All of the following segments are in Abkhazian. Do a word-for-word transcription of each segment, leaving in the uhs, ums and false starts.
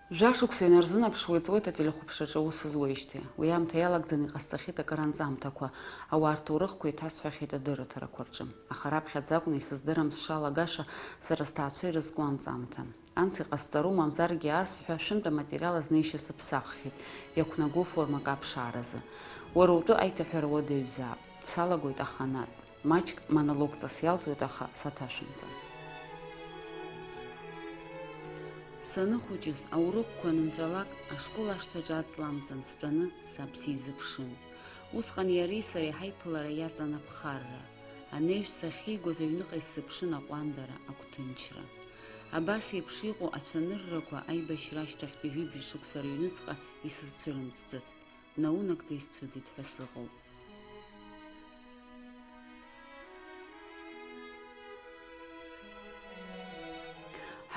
Жәашықәса инарзынаԥшуа иҵуеит ателехәаԥшраҿы аус зуеижьҭеи. Уи аамҭа иалагӡаны иҟасҵахьеит акыр анҵамҭақәа, ауаа рҭоурыхқәа еиҭасҳәахьеит адырраҭарақәа рҿы. Аха раԥхьаӡа акәны исыздырам сшалагаша сара сҭаацәа ирызку анҵамҭа. Анс иҟасҵару, мамзаргьы арс ҳәа шәынтә аматериал азнеишьа сыԥсаххьеит, иақәнагоу формак аԥшааразы. Уара утәы аиҭаҳәара уадаҩзаап. Салагоит аханатә. Маҷк монологҵас иалҵуеит, аха саҭашәымҵан. Саныхәыҷыз, аурокқәа анынҵәалак, ашкол ашҭаҿы аҵла амҵан стәаны, саб сизыԥшын. Усҟан иареи сареи ҳаиԥылара иаҵан аԥхарра. Анаҩс сахьигоз аҩныҟа исзыԥшын аҟәандара, агәҭынчра. Абас еиԥш иҟоу ацәаныррақәа аибашьра ашьҭахьтәи жәибжь шықәса рыҩныҵҟа исызцәырымҵӡацт, наунагӡа исцәыӡит ҳәа сыҟоуп.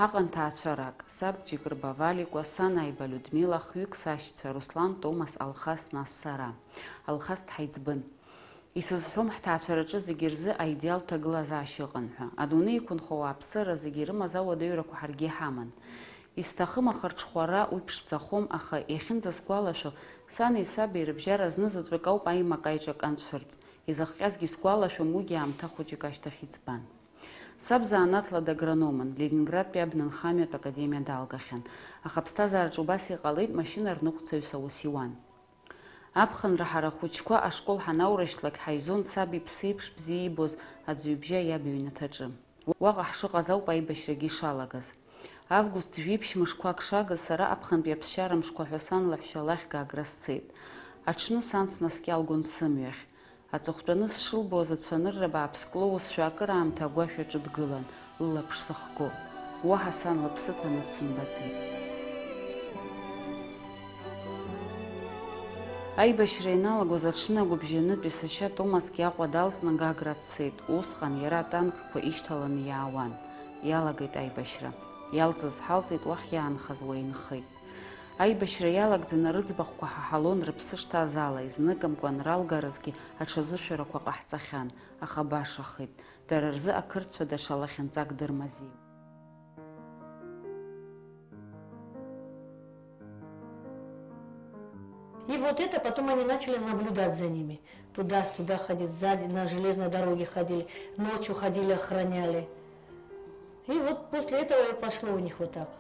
Ҳаҟан ҭаацәарак, саб Џьыкырба Валикәа, сан Аиба Людмила, хҩык сашьцәа, Руслан, Томас, Алхас, нас сара. Алхас дҳаиҵбын. Исызҳәом ҳҭаацәараҿы зегьы рзы аидеалтә ҭагылазаашьа ыҟан ҳәа. Адунеи иқәынхо ауааԥсыра зегьы ирымаз ауадаҩрақәа ҳаргьы иҳаман. Исҭахым ахырҽхәара уи ԥшӡахом, аха иахьынӡасгәалашәо, сани саби рыбжьара знызаҵәык ауп аимак-аиҿак анцәырҵ. Изыхҟьазгьы сгәалашәом, уигьы аамҭа хәыҷык ашьҭахь иӡбан. Саб занааҭла дагрономын, Ленинградтәи абнанхамҩатә академиа далгахьан, аха аԥсҭазаараҿы убас иҟалеит, машьына рныҟәцаҩыс аус иуан. Аԥхынра ҳара ахәыҷқәа ашкол ҳанаурышьҭлак ҳаизон саб иԥсеиԥш бзиа иибоз аӡҩыбжьа иаб иҩнаҭаҿы. Уаҟа ҳшыҟаз ауп аибашьрагьы ишалагаз. Август жәиԥшь мышқәак шагыз сара аԥхынтәи аԥсшьара мшқәа ҳәа сан лаҳәшьа лахь Гагра сцеит. Аҽны сан снаскьалгон сымҩахь. Аҵыхәтәаны сшылбоз ацәанырра бааԥск лоуз шәа акыраамҭа агәашә аҿы дгылан, лылаԥш сыхго. Уаҳа сан лыԥсы ҭаны дсымбаӡеит. Аибашьра ианалагоз аҽны агәыбжьанытәи сашьа Томасгьы Аҟәа далҵны Гагра дцеит. Усҟан иара атанкқәа ишьҭаланы иаауан. Иалагеит аибашьра. Иалҵыз ҳалҵит, уахь иаанхаз уа инхеит. Аибашьра иалагӡаны рыӡбахәқәа ҳаҳалон рыԥсы шҭаз ала, изныкымкәан ралгаразгьы аҽазышәарақәа ҟаҳҵахьан, аха башахеит. Дара рзы ақырҭцәа даҽа лахьынҵак дырмази. И вот это потом они начали наблюдать за ними. Туда-сюда ходить, сзади на железной дороге ходили, ночью ходили, охраняли. И вот после этого и пошло у них вот так.